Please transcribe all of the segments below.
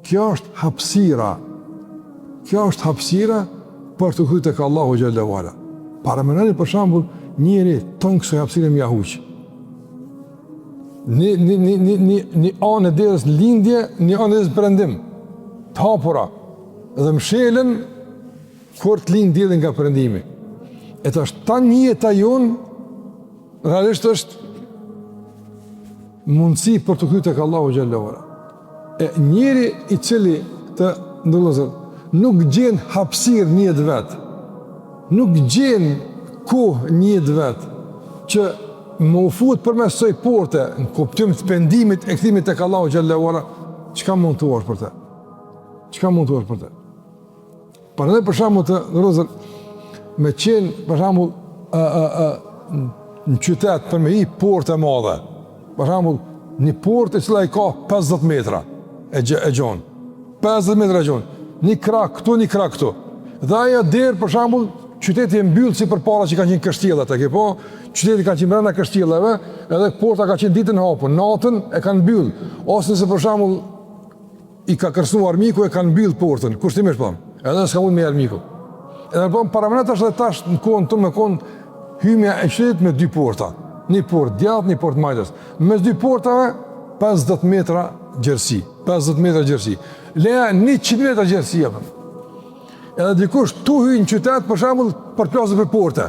Kjo është hapësira. Kjo është hapësira për t'u kthy tek Allahu xhelle ve ala. Paramendoni për shembull njeri tonë kësaj hapësire me ia huq. Një, një, një, një, një, një anë e derës në lindje, një anë e derës në perëndim, të hapura, dhe mshelen kur të lind dielli nga perëndimi. E tash tanë jeta jonë, realisht është mundësi për t'u kthy tek Allahu xhelle ve ala. E njeri i cili të nderuar vëllezër, nuk gjen hapësirë në jetë vet, nuk gjen kohë në jetë vet, që me u fut përmes kësaj porte, në kuptim të pendimit e kthimit tek Allahu xhelle ve ala, çka mund të thuash për te? Çka mund të thuash për te? Prandaj për shembull të nderuar vëllezër, me qenë për shembull ë ë ë në qytet për me hi portë e madhe. Për shembull, një portë e cila i ka 50 metra e gjë, e gjonë. 50 metra e gjonë. Një krah këtu, një krah këtu. Dhe ajo derë për shembull, qyteti e mbyll si përpara që kanë qenë kështjellat, e ke po, qyteti ka qenë brenda kështjellave, edhe porta ka qenë ditën hapur, natën e kanë mbyll. Ose nëse për shembull i ka kërcënu armiku e kanë mbyll portën, kushtimisht po. Edhe s'ka mund me armiku. Edhe po paramendo tash edhe tash në kohën tonë me kon hymja e qytetit me dy porta. Një portë djathtë, një portë majtës. Mes dy portave 50 metra gjerësi, 50 metra gjerësi. Leja 100 metra gjerësi apo. Edhe dikush tu hy në qytet për shembull përplaset për porte.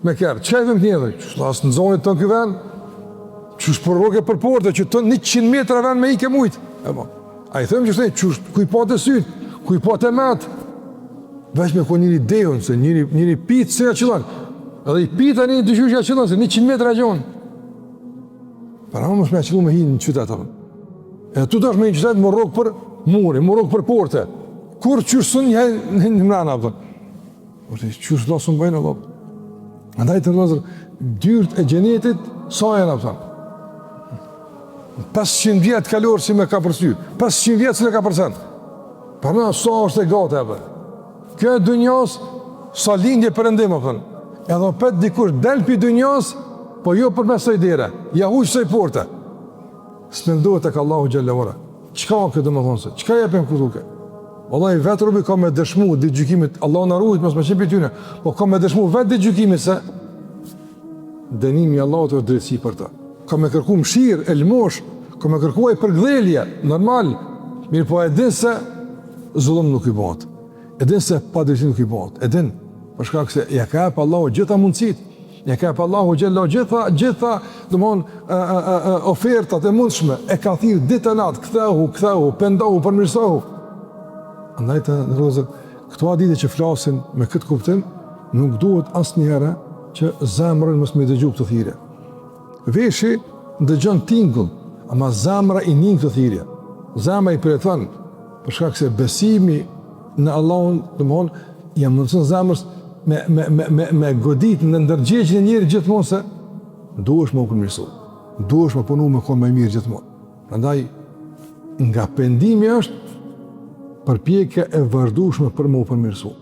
Me kerr, çka i them tjetër? Qysh as në zonë tonë ky vend? Qysh po rroke për porte që të 100 metra vend me ikë mujt. E po. A i them që qysh ku i patë syt, ku i patë met? Veç me kon njeri dehun se njeri njeri pit se ja qëllon. Edhe i pit tani dyqysh ja qëllon se 100 metra gjon. Para mos me qëllu me hi në qytet apo. E tu dash me hi në qytet me rrok për muri, me rrok për porte. Kur qysh sun një në mrena apo. Po ti qysh do s'm bëjnë apo? Andaj të vëllazër, dyert e xhenetit sa janë apo? 500 vjet kalor si me kapërcy, 500 vjet si me kapërcen. Pra sa është e gatë apo? Kjo e dunjas sa lindje perëndim apo? Edhe opet dikush del pi dunjas, po jo përmes saj dere, ja huq saj porte. S'pendohet tek Allahu xhelle ve ala. Çka kjo domethonë se? Çka jepën ku duke? Wallahi vetë robi ka me dëshmu ditë gjykimit, Allahu na ruajt mos me qenë prej tyne, po ka me dëshmu vetë ditë gjykimit se dënimi i Allahut është drejtësi për të. Ka me kërku mëshirë e lëmosh, ka me kërku ai përkëdhelje, normal. Mirëpo e din se zullum nuk i bëhet. E din se padrejtësi nuk i bëhet. E din për shkak se ja ka jap Allahu gjitha mundësitë. Ja ka jap Allahu xhelle gjitha, gjitha, domthon, ë ë ë ë ofertat e mundshme, e ka thirr ditë e natë, kthehu, kthehu, pendohu, përmirësohu. Andaj të nderuar vëllezër, këto hadithe që flasin me këtë kuptim, nuk duhet asnjëherë që zemrën mos me dëgju këto thirrje. Veshi dëgjon tingull, ama zemra i nin këto thirrje. Zemra i përjeton, për shkak se besimi në Allahun, domthon, ia mundëson zemrës me me me me me godit në ndërgjegjen e njerit gjithmonë se duhesh me u përmirësu. Duhesh me punu me kon më mirë gjithmonë. Prandaj nga pendimi është përpjekja e vazhdueshme për me u përmirësu.